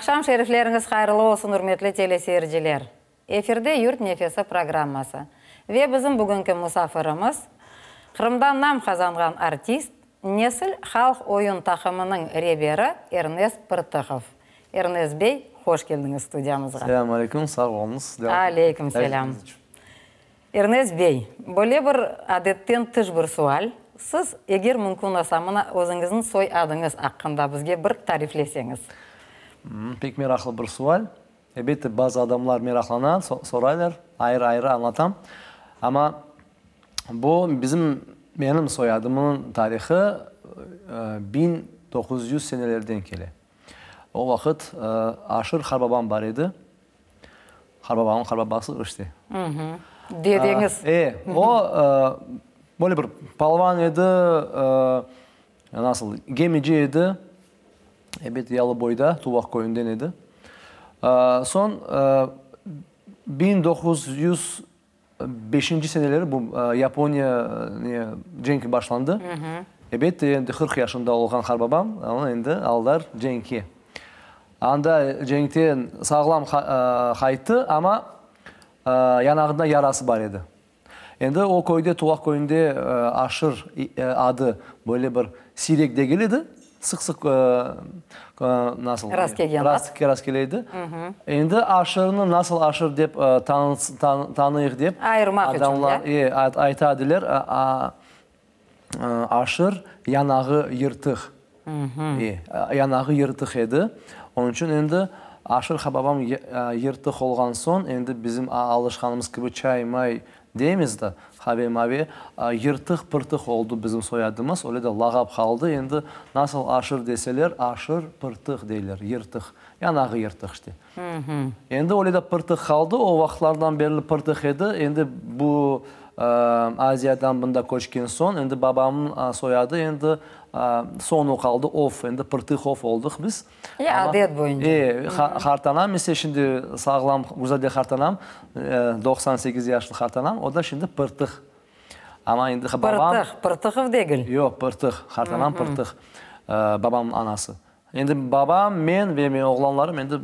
Aqşam şerifleriñiz hayırlı olsun, ürmetli teleseyirciler! Efirde Yurt nefesi programması ve bizim bugünki musafirimiz, Qırımda nam qazanğan artist, Nesil halq oyun taqımınıñ reberi Ernest Pırtıhov. Ernest bey, hoş keldiñiz studiyamızğa. Selâm aleyküm, sağ oluñız. Aleyküm selâm. Ernest bey, böyle bir adetten tış bir sual, siz, eger mümkün olsa, mına özüñizniñ soy adıñız aqqında bizge bir tarifleseñiz. Pek meraqlı bir sual. Elbette, bazı adamlar meraqlana, soraylar, ayrı-ayrı añlatam. Amma bu bizim, menim soyadımnıñ tarihı 1900 senelerden kele. O vaqıt Aşır harbabam bar edi. Harbabamnıñ harbabası işte. Dedeñiz. E, o böyle bir palvan edi, nasıl, gemici edi. Ebet, Yalıboyda, Tuvaq köyünden edi. Soñ 1905 seneleri bu Yaponiya cenki başlandı. Ebet, endi 40 yaşında olğan qarbabam, onı endi aldılar cenkke. Anda cenkten sağlam qayttı, amma yanağında yarası bar edi. Endi o köyde, Tuvaq köyünde Aşır adı böyle bir siyrek degil edi. Sıq-sıq nasıl Rast kelgen ad. Rast kele edi. Endi Aşırnı nasıl Aşır dep tanıyıq dep Ayırmaq içün, adamlar ayta ediler, Aşır yanağı yırtıq. Yanağı yırtıq edi. Onıñ içün endi Aşır hababam yırtıq olğan soñ, endi bizim alışqanımız kibi çay-may deymiz da, qave-mave, Yırtıq-pırtıq oldı bizim soyadımız, öyle de lağap qaldı. Endi nasıl Aşır deseler, Aşır Pırtıq deyler, yırtıq, yanağı yırtıq işte. Endi öyle de Pırtıq qaldı, o vaqıtlardan berli Pırtıq edi. Endi bu Aziyadan bunda köçken soñ, endi babamnıñ soyadı endi soñu qaldı, ov, endi Pırtıhov oldıq biz. E, adet boyunca. E, qartanam ise şimdi sağlam, güzel de qartanam, 98 yaşlı qartanam, o da şimdi Pırtıh. Amma endi babam. Pırtıh, Pırtıhov degil. Yoq, Pırtıh, qartanam Pırtıh, babamnıñ anası. Endi babam, men ve menim oğlanlarım endi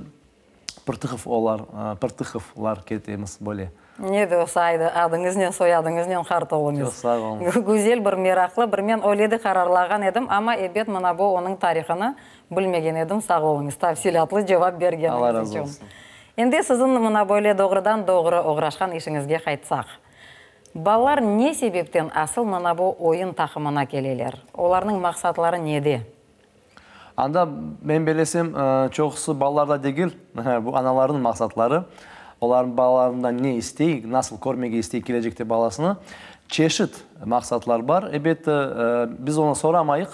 Pırtıhov olar, Pırtıhovlar ketemiz böyle. Ne de olsa aydı, adıñıznen, soyadıñıznen qart oluñız. Çoq sağ oluñız. Güzel bir, meraqlı bir, men öyle de qararlağan edim, amma ebet mına bu onıñ tarihını bilmegen edim, sağ oluñız, tafsilâtlı cevap bergeniñiz içün. Allah razı olsun. Endi siziñ mına böyle doğrudan-doğru oğraşqan işiñizge qaytsaq. Balalar ne sebepten asıl mına bu oyun taqımına keleler? Olarnıñ maqsatları nede? Anda, men belesem, çoqusı balalarda degil, bu analarnıñ maqsatları. Olar balalarından ne istey, nasıl körmege istey kelecekte balasını. Çeşit maqsatlar bar. Ebet, biz onı soramayıq.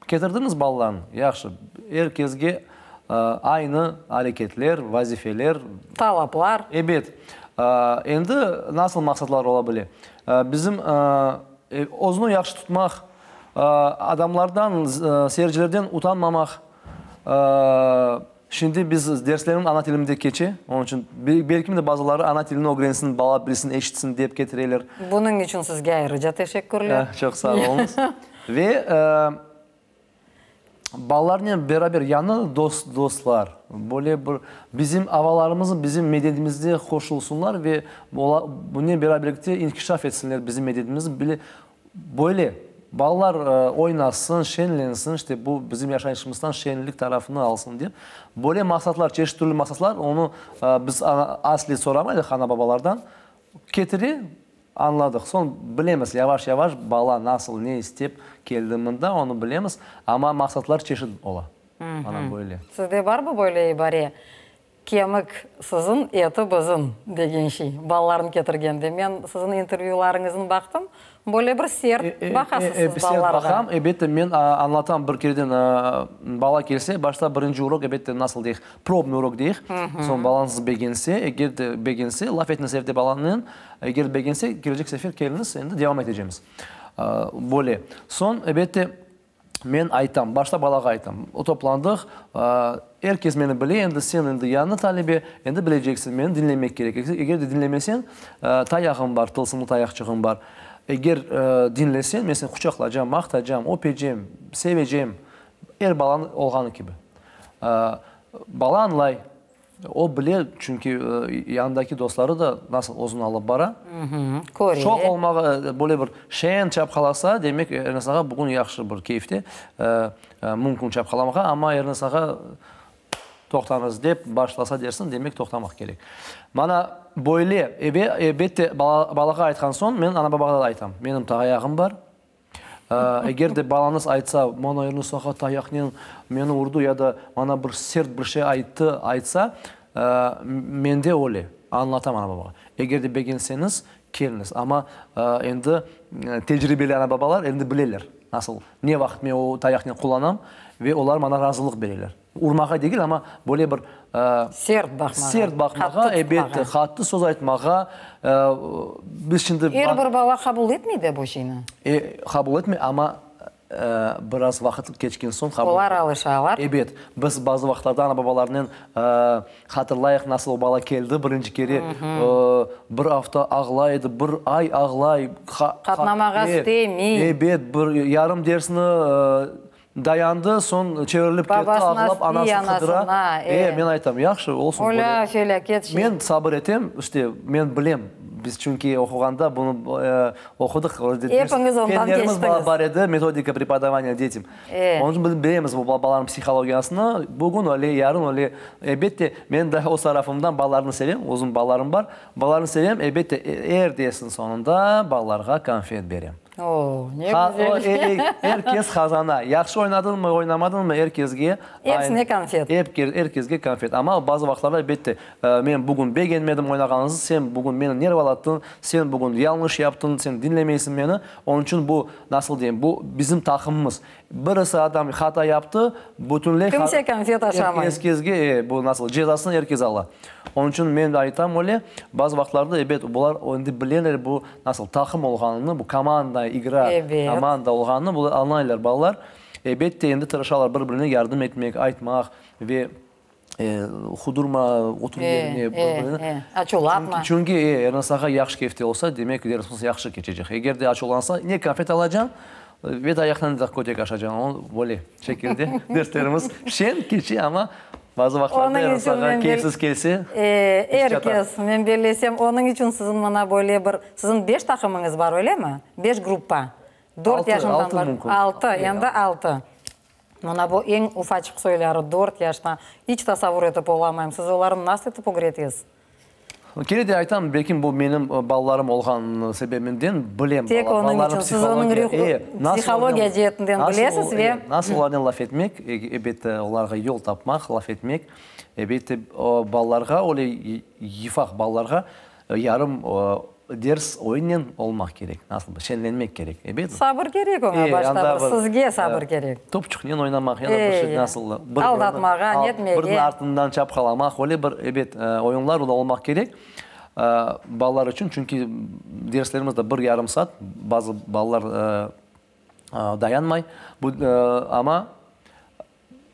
Ketirdiñiz balalarnı? Yahşı. Er kesge aynı areketler, vazifeler. Talaplar. Ebet. Endi nasıl maqsatlar ola bile? Bizim özüni yahşı tutmaq. Adamlardan, seyircilerden utanmamaq. Şimdi biz derslerim ana tilimde keçe, onıñ içün belkim de bazıları ana tilini ögrensin, bala bilsin, eşitsin dep ketireler. Bunıñ içün sizge ayrıca teşekkürler. Çoq sağ oluñız. Ve balalarnen beraber yañı dost, dostlar, böyle bir bizim avalarımız, bizim medeniyetimizde qoşulsunlar ve bunen beraberlikte inkişaf etsinler bizim medeniyetimizni bile Böyle, balalar oynasın, şeñlensin, işte bu bizim yaşayışımızdan şeñlik tarafını alsın dep, böyle maqsatlar, çeşit türlü maqsatlar, onı biz asli soramaydıq ana-babalardan, ketire, añladıq. Soñ bilemiz, yavaş-yavaş bala nasıl, ne istep keldi mında, onı bilemiz, amma maqsatlar çeşit ola. Mana böyle. Sizde barmı böyle ibare, Kemik siziñ, eti bizim, degen şey, balalarnı ketirgende. Men siziñ intervyularıñıznı baqtım, böyle bir sert baqasız siz balalarğa. Sert baqam, elbette, men añlatam bir kereden bala kelse, başta birinci urok, elbette, nasıl deyik, probnıy urok deyik, soñ balañız begense, eger de begense, laf etmese evde balanen, eger begense, kelecek sefer keliñiz, endi devam etecemiz. Böyle. Soñ, elbette, Men aytam, başta balağa aytam, toplandıq, er kes meni bile, endi sen endi yañı talebe, endi bileceksiñ, meni diñlemek kerek. Eger de diñlemeseñ, tayağım bar, tılsımlı tayaqçığım bar. Eger diñleseñ, men seni quçaqlacam, maqtacam, öpecem, sevecem, er balanı olğanı kibi. Bala añlay. O bile, çünki yanındaki dostları da nasıl özüni alıp bara. Köre. Şoq olmağa, böyle bir şeñ çapqalasa, demek, Ernes ağa bugün yahşı bir keyfte, mümkün çapqalamağa, amma Ernes ağa toqtañız dep başlasa dersin, demek, toqtamaq kerek. Mana böyle, elbette, balağa aytqan soñ, men ana-babağa da aytam, menim tayağım bar, Eger de balañız aytsa, mana Ernes ağa tayaqnen meni urdı ya da mana bir sert bir şey ayttı, aytsa, mende öyle, añlatam ana-babağa. Eger de begenseñiz, keliñiz. Amma endi tecribeli ana-babalar endi bileler, nasıl, ne vaqıt men o tayaqnen qullanam ve olar mana razılıq bereler. Urmağa degil, amma böyle bir Sert baqmağa, sert baqmağa, elbette, qattı söz aytmağa. Biz şimdi Er bir bala qabul etmey de bu şeyni. Qabul etmey, amma biraz vaqıt keçken soñ qabul Olar alışalar. Ebet. Biz bazı vaqıtlarda ana-babalarnen hatırlayıq, nasıl o bala keldi birinci kere, bir afta ağlay edi, bir ay ağlay. Qatnamağa istemey. Ebet, bir yarım dersni Dayandı, soñ çevirilip ketti, ağlap anasını qıdıra. E, men aytam, yahşı, olsun böyle. Olâ, felâket şey. Men sabır etem, işte, men bilem, biz çünki oquğanda bunı oqudıq. Epiñiz ondan keçtiñiz. Fenlerimiz bar edi, metodika prepodavaniya detim. Onıñ içün biz bilemiz bu balalarnıñ psihologiyasını. Bugün öyle, yarın öyle. Elbette, men de öz tarafımdan balalarnı sevem, özüm balalarım bar. Balalarnı sevem, elbette, er dersiñ soñunda balalarğa konfet berem. O, ne güzel. Er kes qazana. Yahşı oynadıñmı, oynamadıñmı, er kesge. Epsine konfet. Er kesge konfet. Amma bazı vaqıtlarda, elbette, men bugün begenmedim oynağanıñızı, sen bugün meni nervalattıñ, sen bugün yañlış yaptıñ, sen diñlemeysiñ meni. Onıñ içün bu, nasıl deyim, bu bizim taqımımız. Birisi adam hata yaptı, bütünley Kimse konfet aşamay. Er kesge, bu nasıl, cezasını er kes ala. Onıñ içün men de aytam öyle, bazı vaqıtlarda, ebet, bular endi bileler bu nasıl taqım olğanını, bu komandnaya igra, komanda olğanını bular añlaylar balalar. Ebette, endi tırışalar bir-birine yardım etmek, aytmaq ve Hudurma, otur yerine, bir-birini. Açuvlanma. Çünki Ernes ağa yahşı keyfte olsa, demek dersimiz yahşı keçecek. Eger de açuvlansa, ne konfet alacañ, ve tayaqnen de kötek aşacañ. O, böyle şekilde derslerimiz şeñ keçe, amma bazı vaqıtlarda Ernes ağa keyfsiz kelse, iş çata. Er kes, men bellesem, onıñ içün siziñ mına böyle bir, siziñ beş taqımıñız bar, öylemi? Beş gruppa. Dört yaşından. Altı mümkün. Altı, endi altı. Mına bu eñ ufaçıq soyları, dört yaşta, iç tasavur etip olamayım. Siz olarnı nasıl etip ögretesiz? Kene de aytam, belkim bu menim balalarım olğan sebebimden bilem. Tek onıñ içün, siz onıñ psihologiya ceetinden bilesiz ve. Nasıl olarnen laf etmek, elbette, olarğa yol tapmaq, laf etmek, elbette, balalarğa, öyle yufaq balalarğa Yarım ders oyunnen olmaq kerek, nasıl bir şenlenmek kerek, ebet. Sabır kerek oña başta bir, sizge sabır kerek. Topçuqnen oynamaq ya da bir şey nasıl. Aldatmağa, netmege. Biriniñ artından çapqalamaq, öyle bir, ebet, oyunlar da olmaq kerek balalar içün, çünki derslerimiz de bir yarım saat, bazı balalar dayanmay, amma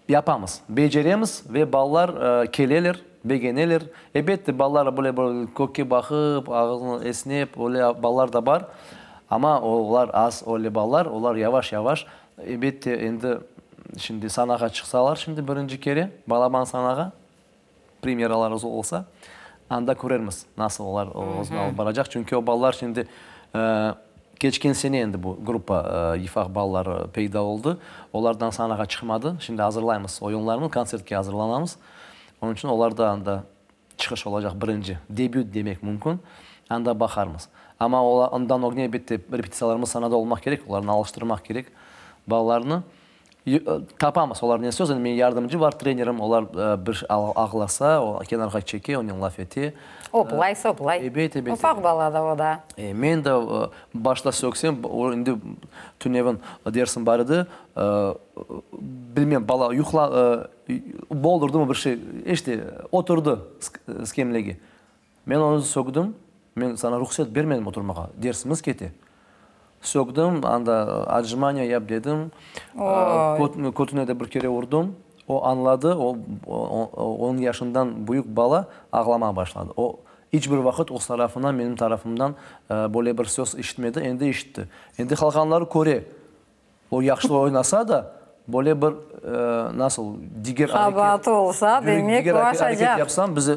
Yapamız, beceremiz ve balalar keleler, begeneler. Elbette, balalar böyle bir kökke baqıp, ağızını esnep, öyle balalar da bar. Amma olar az, öyle balalar, olar yavaş-yavaş, elbette, endi şimdi sanağa çıqsalar, şimdi birinci kere balaban sanağa, premyeralarımız olsa, anda körermiz, nasıl olar özüni alıp baracaq. Çünki o balalar şimdi, keçken sene endi bu gruppa yifaq balaları peyda oldı. Olardan sanağa çıqmadı. Şimdi azırlaymız oyunlarnı, kontsertke azırlanamız. Onıñ içün olar da anda çıqış olacaq birinci, debüt demek mümkün. Anda baqarmız. Amma ondan ögne, elbette, repetitsiyalarımız sanada olmaq kerek, olarnı alıştırmaq kerek balalarnı. Tapamız olarnen söz, endi menim yardımcı bar, trenerim, olar bir ağlasa, o kenarğa çeke, onen laf ete. Oplay, soplay. Ebet, ebet. Ufaq bala da o da. Men de başta söksem, o endi tünevin dersim bar edi, bilmem, bala yuqla, boldurdımı bir şey, işte, oturdı skemlege. Men onı sögdüm, men saña ruhset bermedim oturmağa, dersimiz kete. Sögdüm, anda otjimaniya yap dedim, kötüne de bir kere urdım. O añladı, o, onıñ yaşından büyük bala ağlamağa başladı. O, iç bir vaqıt öz tarafından, menim tarafımdan böyle bir söz işitmedi, endi işitti. Endi qalğanları köre. O yahşı oynasa da, Böyle bir, nasıl, diger areket, Qabaatı olsa, demek, diger o areket aşacaq. yapsañ, biz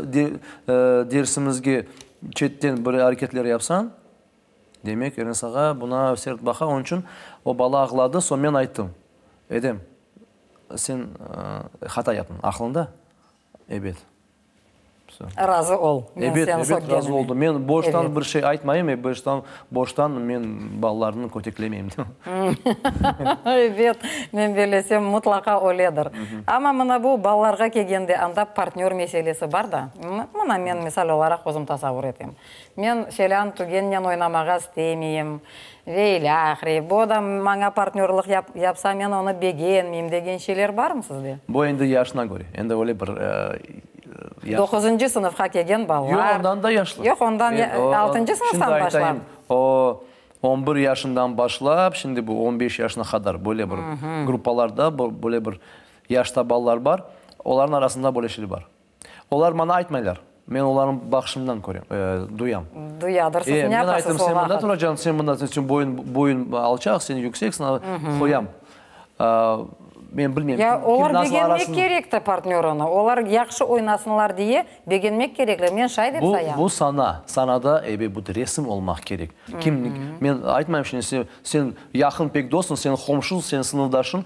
dersimizge çetten bir areketler yapsañ, demek, Ernes ağa buna sert baqa. Onıñ içün o bala ağladı, soñ men ayttım, Edem, sen hata yaptıñ, aqlıñda? Ebet. Razı ol. Men Ebet, seni ebet, razı sökkenime. oldım. Men boştan Ebet. bir şey aytmayım, e, boştan, boştan men balalarnı köteklemeyim. Ebet, men bellesem, mıtlaqa öyledir. Amma mına bu balalarğa kelgende, anda partnör meselesi bar da. Mına men misal olaraq özüm tasavur etem. Men felân tügennen oynamağa istemeyim ve ilâhre. Bu adam maña partnörlıq yapsa, men onı begenmeyim degen şeyler barmı sizde? Bu endi yaşına köre. Endi öyle bir yaş. Doquzıncı sınıfqa kelgen balalar. Yoq, ondan da yaşlı. Yoq, ondan altıncı sınıftan başlap. Şimdi aytayım, o, on bir yaşından başlap, şimdi bu on beş yaşına qadar böyle bir gruppalarda, böyle bir yaşta balalar bar. Olarnıñ arasında böyle şeyler bar. Olar maña aytmaylar. Men olarnıñ baqışından körem, duyam. Duyadırsız. E, Ne men yapasız ayttım, o sen mında vaqıt? turacañ, sen mında, sen boyun, boyun alçaq, sen yükseksiñ, qoyam. Men bilmeyim, Ya kim, kim olar nasıl begenmek arasını. kerek te partnörını. Olar yahşı oynasınlar diye begenmek kerekler. Men şay dep Bu, sayam. bu sana, sanada, ebet, bu resim olmaq kerek. Kim, men aytmayım şimdi, sen, sen yaqın pek dostıñ, sen qomşuñ, sen sınıfdaşıñ,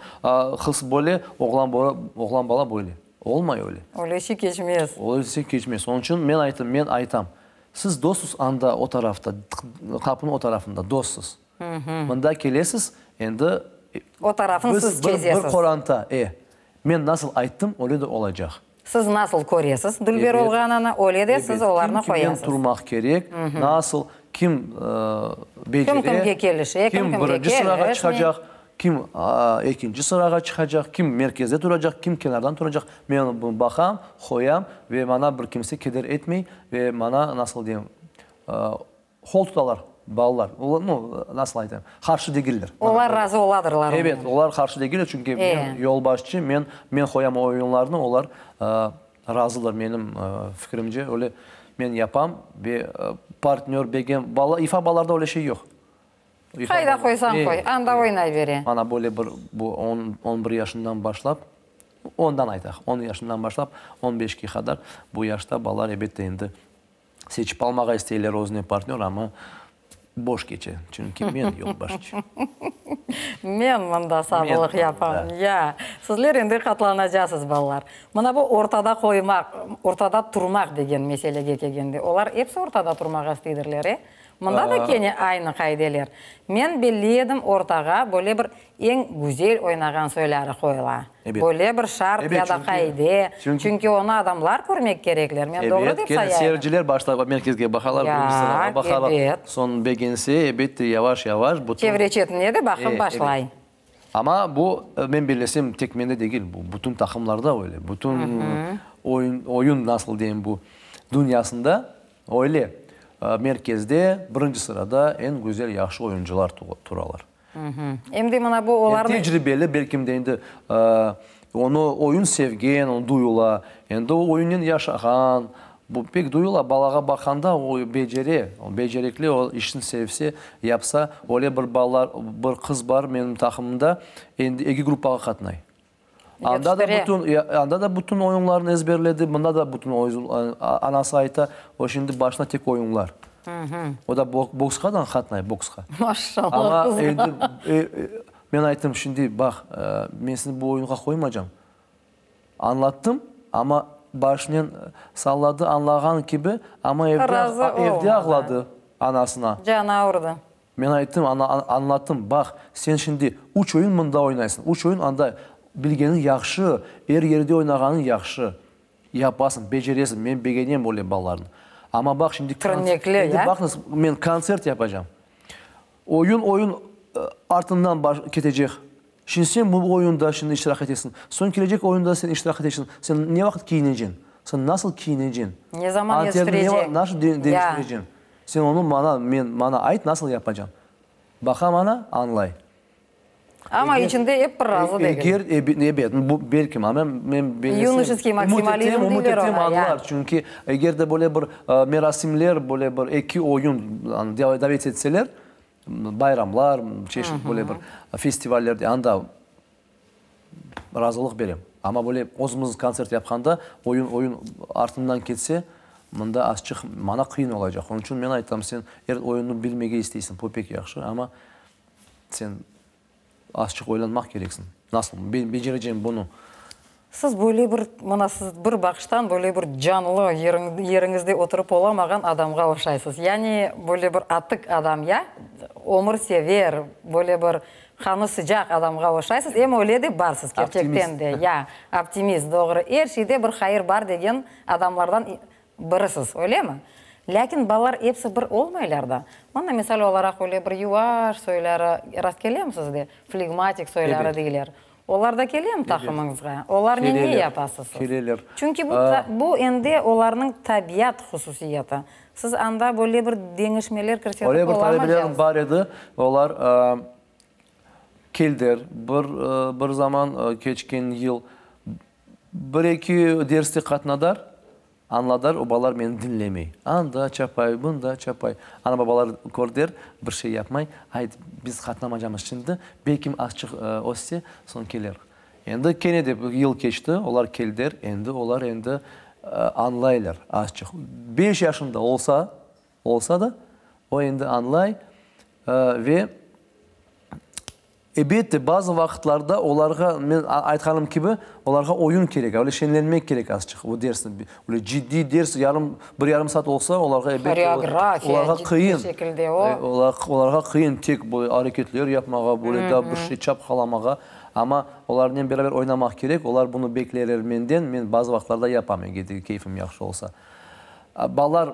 qız böyle, oğlan, oğlan bala böyle. Olmay öyle. Öyle şey keçmez. Öyle şey keçmez. Onıñ içün men aytım, men aytam, siz dostsuz anda, o tarafta, qapınıñ o tarafında dostsuz. Mında kelesiz, endi O tarafını biz siz bir, bir çezesiz. qoranta, e. Men nasıl ayttım, öyle de olacaq. Siz nasıl köresiz dülber Ebet, olğanını, öyle de siz ebet. olarnı Kim kimnen qoyasız. turmaq kerek, nasıl, kim becere, Kim kimge kelişe, kim kim kimge birinci sırağa kelişmey. çıqacaq. Kim ekinci sırağa çıqacaq, kim merkezde turacaq, kim kenardan turacaq, men bunı baqam, qoyam ve maña bir kimse keder etmey ve maña, nasıl deyim, qol tutalar balalar, nu, nasıl aytayım, qarşı degiller. Olar razı oladırlar oña. Ebet, olar qarşı degiller, çünki men yolbaşçı, men, men qoyam oyunlarnı, olar razılar menim fikirimce, öyle men yapam ve partnör begen, bala, ifa balalarda öyle şey yoq. Qayda qoysañ qoy, anda oynay bere. Mana böyle bir, bu on, on bir yaşından başlap, ondan aytaq, on yaşından başlap, on beşke qadar bu yaşta balalar elbette endi seçip almağa isteyler özüne partnör, amma boş keçe, çünki men yolbaşçı. Men mında sabırlıq yapam. Ya, sizler endi qatlanacasız, balalar. Mına bu ortada qoymaq, ortada turmaq degen meselege kelgende, olar episi ortada turmağa isteydirler, e? Mında da kene aynı qaideler. Men belli edim, ortağa böyle bir eñ güzel oynağan soyları qoyula. Böyle bir şart ya da qaide, çünki onı adamlar körmek kerekler. Men doğru Ebet, dep kene sayayım. seyirciler başta merkezge baqalar, birinci sırağa baqalar, soñ begense, ebette, yavaş-yavaş bütün. Çevre-çetine de baqıp başlay. Amma bu, men bellesem, tek mende degil, bu bütün taqımlarda öyle, bütün oyun, oyun nasıl deyim bu, dünyasında öyle. Merkezde, birinci sırada eñ güzel, yahşı oyuncılar turalar. Em de mına bu olarnı. Tecribeli, belkim de endi onı oyun sevgen, onı duyula, endi o oyunnen yaşağan, Bu pek duyula, balağa baqqanda o becere, o becerikli, o işni sevse, yapsa, öyle bir balalar, bir qız bar menim taqımımda, endi eki gruppağa qatnay. Anda da bütün, anda da bütün oyunlarnı ezberledi, mında da bütün oyun, anası ayta, o şimdi başına tek oyunlar. O da boksqa da qatnay, boksqa. Maşallah Amma qızğa. endi, men ayttım, şimdi baq, men seni bu oyunğa qoymacam. Añlattım, amma başınen salladı, añlağan kibi, amma evde, Razı evde olmadı. ağladı anasına. Canı avurdı. Men ayttım, ana, añlattım, baq, sen şimdi üç oyun mında oynaysıñ, üç oyun anda, bilgeniñ yahşı, er yerde oynağanıñ yahşı, yapasıñ, beceresiñ, men begenem böyle balalarnı. Amma baq, şimdi, Tırnekli, endi ya? baqıñız, men kontsert yapacam. Oyun, oyun artından baş, ketecek. Şimdi sen bu oyunda şimdi iştirak etesiñ, soñ kelecek oyunda sen iştirak etesiñ, sen ne vaqıt kiyineceñ, sen nasıl kiyineceñ? Ne zaman Anterni ne yetiştireceñ? nasıl Ya. deñiştireceñ? Sen onı maña, men, maña ayt, nasıl yapacañ? Baqa maña, añlay. Amma Eger, içinde ep bir razı degil. eger, ebet, bu belkim, amma men bellesem, Yunoşeskiy ümüt maksimalizm etem, ümüt deyler etem oña, ya. añlar, çünki eger de böyle bir merasimler, böyle bir eki oyun davet etseler, Bayramlar, çeşit böyle bir festivallerde anda. razılıq berem. Amma böyle özümiz kontsert yapqanda, oyun, oyun artından ketse, mında azçıq maña qıyın olacaq. Onıñ içün men aytam, sen er oyunnı bilmege isteysiñ, bu pek yahşı, amma sen azçıq oylanmaq kereksiñ. Nasıl becerecem bunı? Siz böyle bir, mına siz bir baqıştan böyle bir canlı, yeriñizde oturıp olamağan adamğa oşaysız. Yani böyle bir atık adam, ya? Ömür sever, böyle bir qanı sıcaq adamğa oşaysız. Em öyle de barsız, kerçekten de. Ya, optimist, doğru. Er şeyde bir hayır bar degen adamlardan birisiz, öylemi? Lâkin balalar episi bir olmaylar da. Mına, misal olaraq, öyle bir yuvaş soyları rastkelemi sizde? Flegmatik soyları deyler. Olar da kelemi taqımıñızğa? Olarnen ne yapasız siz? Keleler. Çünki bu, bu endi olarnıñ tabiat hususiyeti. Siz anda böyle bir deñişmeler kirsetip Öyle bir olamacaqsız. talebelerim bar edi, olar keldiler bir, bir zaman, keçken yıl, bir-eki derste qatnadar, Añladar, o balalar meni diñlemey. Anda çapay, mında çapay. Ana-babalar körder, bir şey yapmay. Ayt, biz qatnamacamız şimdi, belkim azçıq össe, soñ keler. Endi kene de bir yıl keçti, olar keldiler, endi olar endi añlaylar azçıq. Beş yaşında olsa, olsa da, o endi añlay ve Ebette, bazı vaqıtlarda olarğa, men aytqanım kibi, olarğa oyun kerek, öyle şeñlenmek kerek azçıq o dersni. Öyle ciddiy ders yarım, bir yarım saat olsa, olarğa ebette, Horeografiya, olarğa ciddiy qıyın. şekilde o. Olarğa qıyın tek böyle areketler yapmağa, böyle daa bir şey çapqalamağa. Amma olarnen beraber oynamaq kerek, olar bunı bekleyler menden, men bazı vaqıtlarda yapam, eger de keyfim yahşı olsa. Balalar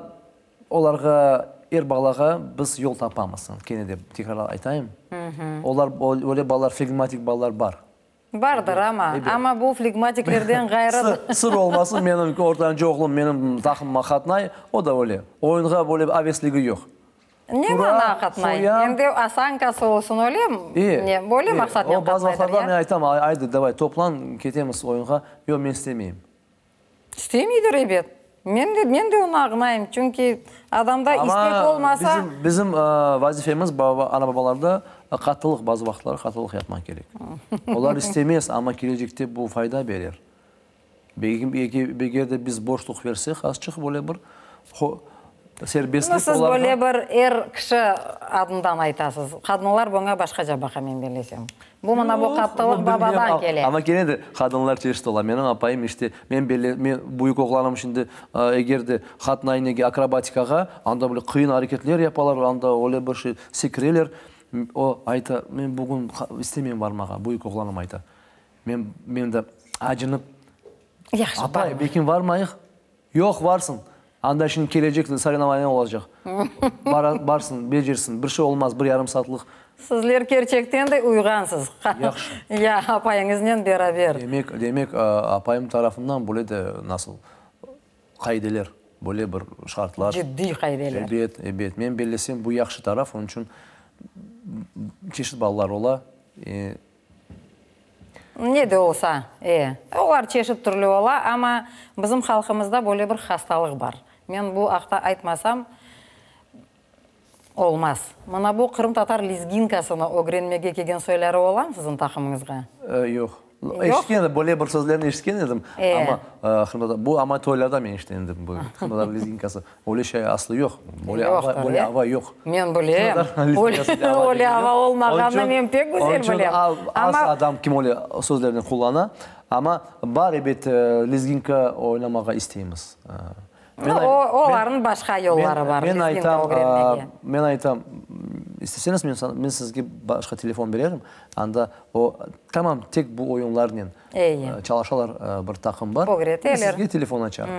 Olarğa, er balağa biz yol tapamız, kene de tekrarlap aytayım. Olar, öyle balalar, flegmatik balalar bar. Bardır, amma, amma bu flegmatiklerden ğayrı. Sır olmasın, menim ortancı oğlum menim taqımıma qatnay, o da öyle. Oyunğa böyle avesligi yoq. Ne mana qatnay? Endi osankası olsun, öyle ne, böyle maqsatnen O bazı qatnaydır, vaqıtlarda ya? men aytam, aydı, davay, toplan, ketemiz oyunğa. Yoq, men istemeyim. İstemeydir, ebet. Men de, men de onı ağnayım, çünki adamda istek Amma olmasa. bizim, bizim vazifemiz, baba, ana-babalarda qattılıq, bazı vaqıtları qattılıq yapmaq kerek. Olar istemez, amma kelecekte bu fayda berer. Belki, eger de biz boşluq bersek, azçıq böyle bir serbestlik Bunı siz olarğa. böyle bir er kişi adından aytasız. Qadınlar buña başqaca baqa, men bellesem. Bu mına bu qattılıq babadan kele. Amma kene de qadınlar çeşit ola. Menim apayım işte, men belle, men büyük oğlanım şimdi eger de qatnay nege, akrobatikağa, anda böyle qıyın areketler yapalar, anda öyle bir şey, sekireler. O ayta, men bugün istemeyim barmağa, büyük oğlanım ayta. Men, men de acınıp, Yahşı, apay, belki varmayıq? Yoq, varsın. Anda şimdi kelecek sorevnovaniye olacaq. Bara, barsın, becersin. Bir şey olmaz, bir yarım saatlıq. Sizler kerçekten de uyğansız. Yahşı. Ya, apayıñıznen beraber. Demek, demek, apayım tarafından böyle de nasıl qaideler, böyle bir şartlar. Ciddiy qaideler. Ebet, ebet. Men bellesem, bu yahşı taraf, onıñ içün çeşit balalar ola. Ne de olsa, e. Olar çeşit türlü ola, amma bizim halqımızda böyle bir hastalıq bar. Men bu aqta aytmasam, olmaz. Mına bu qırımtatar lezginkasını ögrenmege kelgen soyları olamı siziñ taqımıñızğa? Yoq. Eşitken edim, böyle bir sözlerni eşitken edim, amma qırımtatar, bu amma toylarda men eşiten edim, bu qırımtatar lezginkası. Öyle şey aslı yoq. Böyle ava, böyle ava yoq. Men bilem. Öyle ava olmağanını men pek güzel bilem. Az adam kim öyle sözlerni qullana. Amma bar, ebet, lezginka oynamağa isteymiz. Olarnıñ başqa yolları bar lezginka ögrenmege. Men aytam, isteseñiz, men sizge başqa telefon bererim. Anda o, tamam, tek bu oyunlarnen çalışalar, bir taqım bar. Ögreteler. Sizge telefon açarım.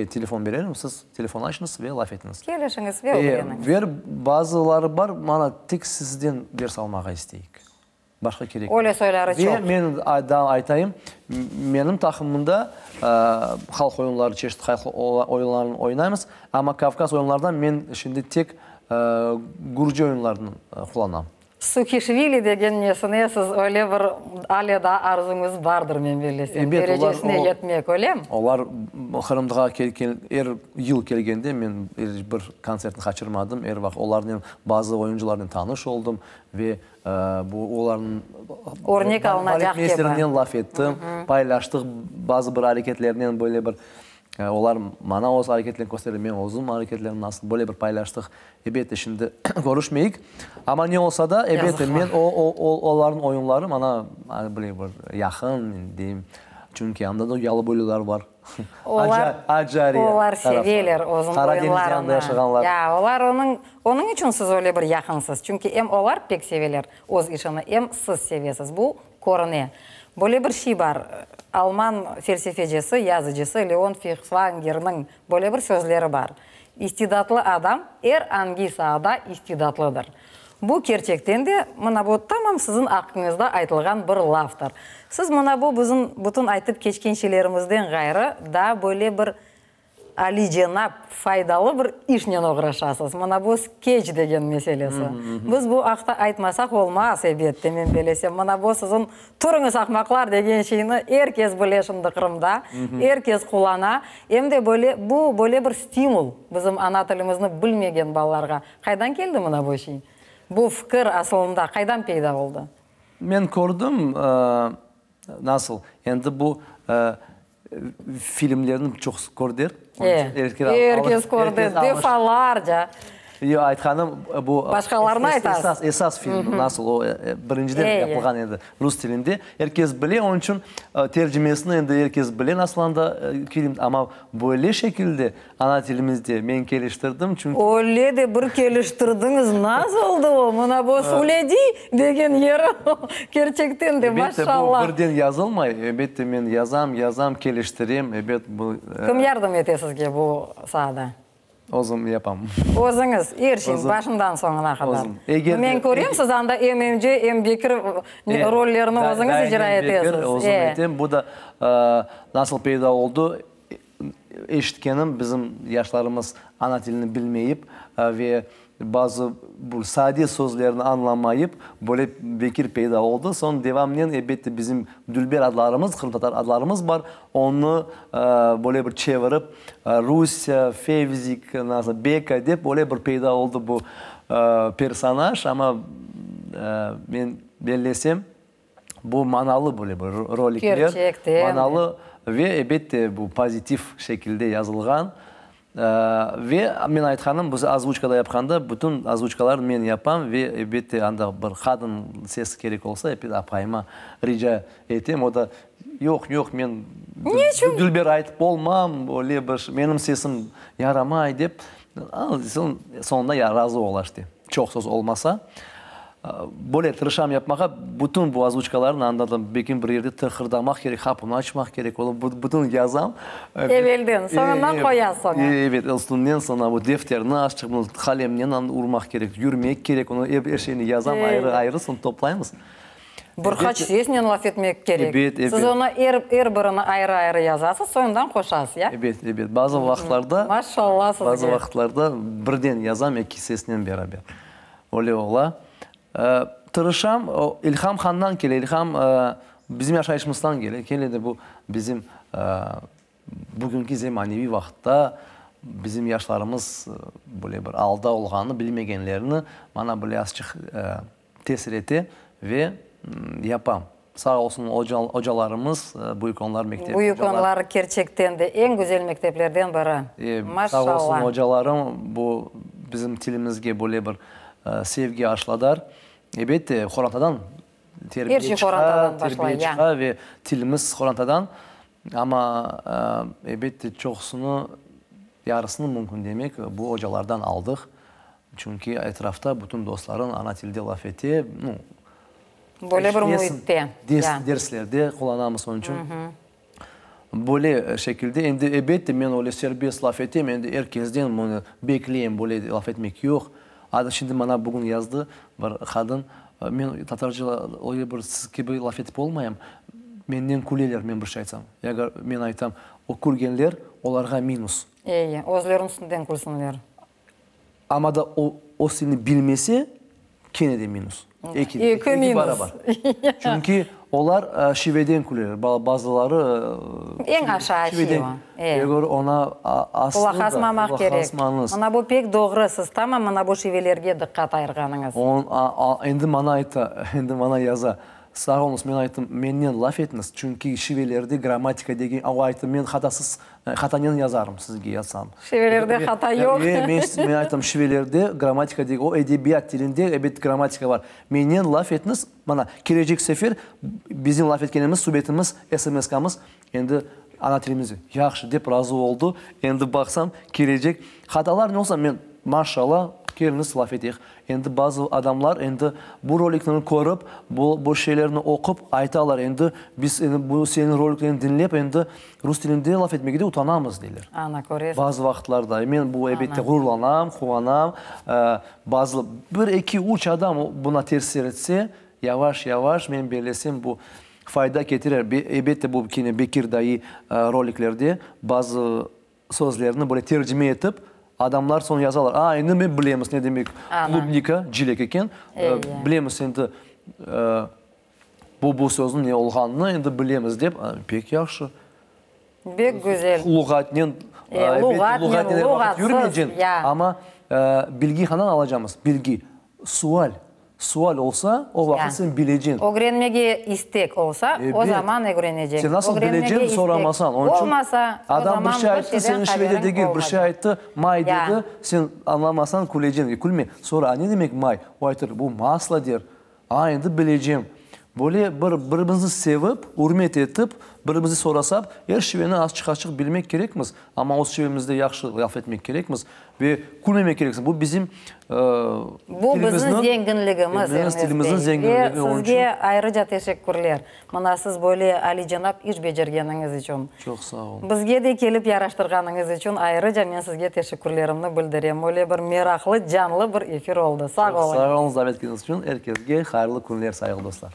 Telefon bererim, siz telefon açıñız ve laf etiñiz. Kelişiñiz ve ögreniñiz. Ve bazıları bar, mana, tek sizden ders almağa isteyik. Başqa kerek yoq. Öyle soyları çoq. Ve men daa aytayım, menim taqımımda halq oyunları, çeşit halq oyunlarını oynaymız, amma Kavkaz oyunlarından men şimdi tek gürci oyunlarını qullanam. Suhişvili degen nesine siz öyle bir ale daa arzuñız bardır, men bellesem, Ebet, olar, derecesine o, yetmek, öylemi? olar Qırımğa kel, er yıl kelgende men er bir kontsertni qaçırmadım, er vaqıt olarnen, bazı oyuncılarnen tanış oldım ve bu olarnıñ Örnek alınacaq kibi. baletmeysterinen laf ettim, paylaştıq bazı bir areketlernen böyle bir Olar maña öz areketlerini kösterdi, men özüm areketlerimni nasıl böyle bir paylaştıq. Ebette, şimdi körüşmeyik, amma ne olsa da, ebette, men o, o, olarnıñ oyunları maña böyle bir yaqın, deyim, çünki anda da yalıboylular bar. Olar, Acariya olar seveler özüniñ Qara deñiz yanında oyunlarını. yaşağanlar. Ya, olar onıñ, onıñ içün siz öyle bir yaqınsız, çünki em olar pek seveler öz işini, em siz sevesiz. Bu Körüne. Böyle bir şey bar, alman felsefecisi, yazıcısı Leon Feyhsvangerniñ böyle bir sözleri bar, İstidatlı adam er angi saada istidatlıdır. Bu kerçekten de, mına bu tamam siziñ aqqıñızda aytılğan bir laftır. Siz mına bu bizim bütün aytıp keçken şeylerimizden ğayrı daa böyle bir Alicenap, faydalı bir işnen oğraşasız, mına bu skeç degen meselesi. Biz bu aqta aytmasaq olmaz, ebette, men belesem. Mına bu siziñ Turıñız, ahmaqlar degen şeyni er kes bile şimdi Qırımda, er kes qullana. Em de böyle, bu böyle bir stimul bizim ana tilimizni bilmegen balalarğa. Qaydan keldi mına bu şey? Bu fikir asılında qaydan peyda oldı? Men kördim, nasıl, endi bu Filmlerni çoq körder. E, er kes kördi, defalarca. Yoq, aytqanım, bu Başqalarını aytasız. Esas, esas film nasıl o, birinciden yapılğan edi rus tilinde. Er kes bile, onıñ içün tercimesini endi er kes bile nasıl anda film, amma böyle şekilde Ana tilimizde men keliştirdim, çünki. Öyle de bir keliştirdiñiz, nasıl oldı o? Mına bu Suledi degen yeri, kerçekten de, maşallah. Elbette, bu birden yazılmay. Elbette, men yazam, yazam, keliştirem, ebet, bu. Kim yardım ete sizge bu saada? Özüm yapam. Özüñiz, er şeyni, başından soñuna qadar. Özüm. Eger de. Men körem, siz anda em emce, em Bekir rollerini özüñiz icra etesiz. Bekir, özüm etem. Bu da nasıl peyda oldı? Eşitkenim, bizim yaşlarımız ana tilini bilmeyip ve bazı bu sade sözlerni añlamayıp, böyle Bekir peyda oldı. Soñ devamnen, elbette, bizim dülber adlarımız, qırımtatar adlarımız bar, onı böyle bir çevirip, Rusya, Fevzik, nasıl, Beka dep böyle bir peyda oldı bu personaj. Amma men bellesem, Bu manalı böyle bir rolikler. Kerçekten. Manalı ve, ebette, bu pozitiv şekilde yazılğan. Ve men aytqanım, biz ozvuçkada yapqanda, bütün ozvuçkalarnı men yapam ve, ebette, anda bir qadın sesi kerek olsa, ebet, apayıma rica etem. O da, yoq, yoq, men Neçün? dülber aytıp olmam, öyle bir, menim sesim yaramay dep, soñ, soñunda razı ola işte. Çoq söz olmasa. Böyle tırışam yapmağa, bütün bu ozvuçkalarnı anda da belki bir yerde tıqırdamaq kerek, qapını açmaq kerek, onı bütün yazam. Evelden, soñundan qoyasıñ. Evet, üstünden soñra bu defterni açıq, bunı qalemnen urmaq kerek, yürmek kerek, onı er şeyni yazam, ayrı-ayrı, soñ toplaymız. Bir qaç sesnen laf etmek kerek. Ebet, ebet. Siz onı er, er birini ayrı-ayrı yazasız, soñundan qoşasız, ya? Ebet, ebet. Bazı vaqıtlarda. Maşallah sizge. Bazı vaqıtlarda birden yazam eki sesnen beraber. Öyle ola. Tırışam, o, ilham handan kele, ilham bizim yaşayışımızdan kele. Kele de bu bizim Bugünki zemaneviy vaqıtta bizim yaşlarımız böyle bir alda olğanını bilmegenlerini maña böyle azçıq tesir ete ve yapam. Sağ olsun ocalarımız, Büyük Onlar mektep Büyük Onlar kerçekten de eñ güzel mekteplerden biri. Maşallah. Sağ olsun ocalarım, bu bizim tilimizge böyle bir sevgi aşladar. Ebette, qorantadan Er şey qorantadan başlay, terbiye çıqa ve tilimiz qorantadan. Amma, elbette, çoqusını, yarısını mümkün demek, bu ocalardan aldıq. Çünki etrafta bütün dostlarıñ ana tilde laf ete, nu, Böyle bir müitte, ya. Derslerde qullanamız, onıñ içün böyle şekilde. Endi, elbette, men öyle serbest laf etem, endi er kezden bunı bekleyim, böyle laf etmek yoq. A, şimdi maña bugün yazdı bir qadın, men tatarca öyle bir siz kibi laf etip olmayım, menden küleler, men bir şey aytsam. Ya men aytam, o külgenler, olarğa minus. Eyi, özleriniñ üstünden külsünler. Amma da o, o seni bilmese, kene de minus. Eki, eki barabar. Çünki olar şiveden küleler. Bazıları Eñ aşağı şiveden. Eger oña aslı da Qulaq asmamaq kerek. Mına bu pek doğru, siz tamam mına bu şivelerge diqqat ayırğanıñız. Endi maña ayta, endi maña yaza, Sağ oluñız, men ayttım, mennen laf etiñiz, çünki şivelerde grammatika degen, o ayttı, men hatasız, hatanen yazarım sizge yazsam. Şivelerde hata yoq. E, men, men ayttım, şivelerde grammatika degen, o edebiyat tilinde, ebet, grammatika bar. Mennen laf etiñiz, mana, kelecek sefer bizim laf etkenimiz, subetimiz, SMS-kamız endi ana tilimizde. Yahşı, dep razı oldı. Endi baqsam, kelecek hatalar ne olsa, men, maşallah, keliñiz laf eteyik. Endi bazı adamlar endi bu rolikni körip, bu bu şeylerni oqup aytalar, endi biz endi bu seniñ roliklerini diñlep, endi rus tilinde laf etmege de utanamız, deyler. Ana, köresiñ. Bazı vaqıtlarda. Men bu elbette ğururlanam, quvanam. Bazı bir, eki, üç adam buna tesir etse, yavaş, yavaş, men bellesem, bu fayda ketirer. Elbette, bu kene Bekir dayı roliklerde bazı sözlerni böyle tercime etip, adamlar soñ yazalar, a, endi men bilemiz ne demek klubnika, cilek eken, bilemiz endi bu bu sözniñ ne olğanını endi bilemiz dep, pek yahşı. Bek güzel. Luğatnen, luğatnen er vaqıt yürmeycen, amma bilgi qandan alacamız? Bilgi, sual. Sual olsa, o vaqıt sen bileceñ. Ögrenmege istek olsa, o zaman ögreneceñ. Sen nasıl bileceñ soramasañ. Onıñ içün Olmasa, o adam zaman bir şey bir ayttı, şeyden seniñ şivede haberiñ degil, bir şey olmaycaq. ayttı, may Ya. dedi, sen añlamasañ küleceñ. E, külme, sora, a ne demek may? O aytır, bu masla der. A, endi bilecem. Böyle bir birimizni sevip, ürmet etip, birimizni sorasap, er şiveni azçıq-azçıq bilmek kerekmiz, amma öz şivemizde yahşı laf etmek kerekmiz. Ve külmemek kereksiñ. Bu bizim Bu bizim zenginligimiz, Ernest bey. Ve sizge ayrıca teşekkürler, mına siz böyle alicenap iş becergeniñiz içün. Çoq sağ oluñ. Bizge de kelip yaraştırğanıñız içün ayrıca men sizge teşekkürlerimni bildirem. Öyle bir meraqlı, canlı bir efir oldı. Sağ oluñ. Çoq sağ oluñız davet etkeniñiz içün. Er kesge hayırlı künler, sayğılı dostlar.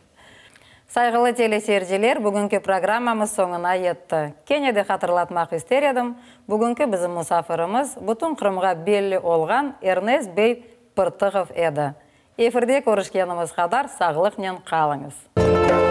Sayğılı teleseyirciler, bugünki programmamız soñuna yetti. Kene de hatırlatmaq ister edim, bugünki bizim musafirimiz, bütün Qırımğa belli olğan Ernest bey Pırtıhov edi. Efirde körüşkenimiz qadar sağlıqnen qalıñız.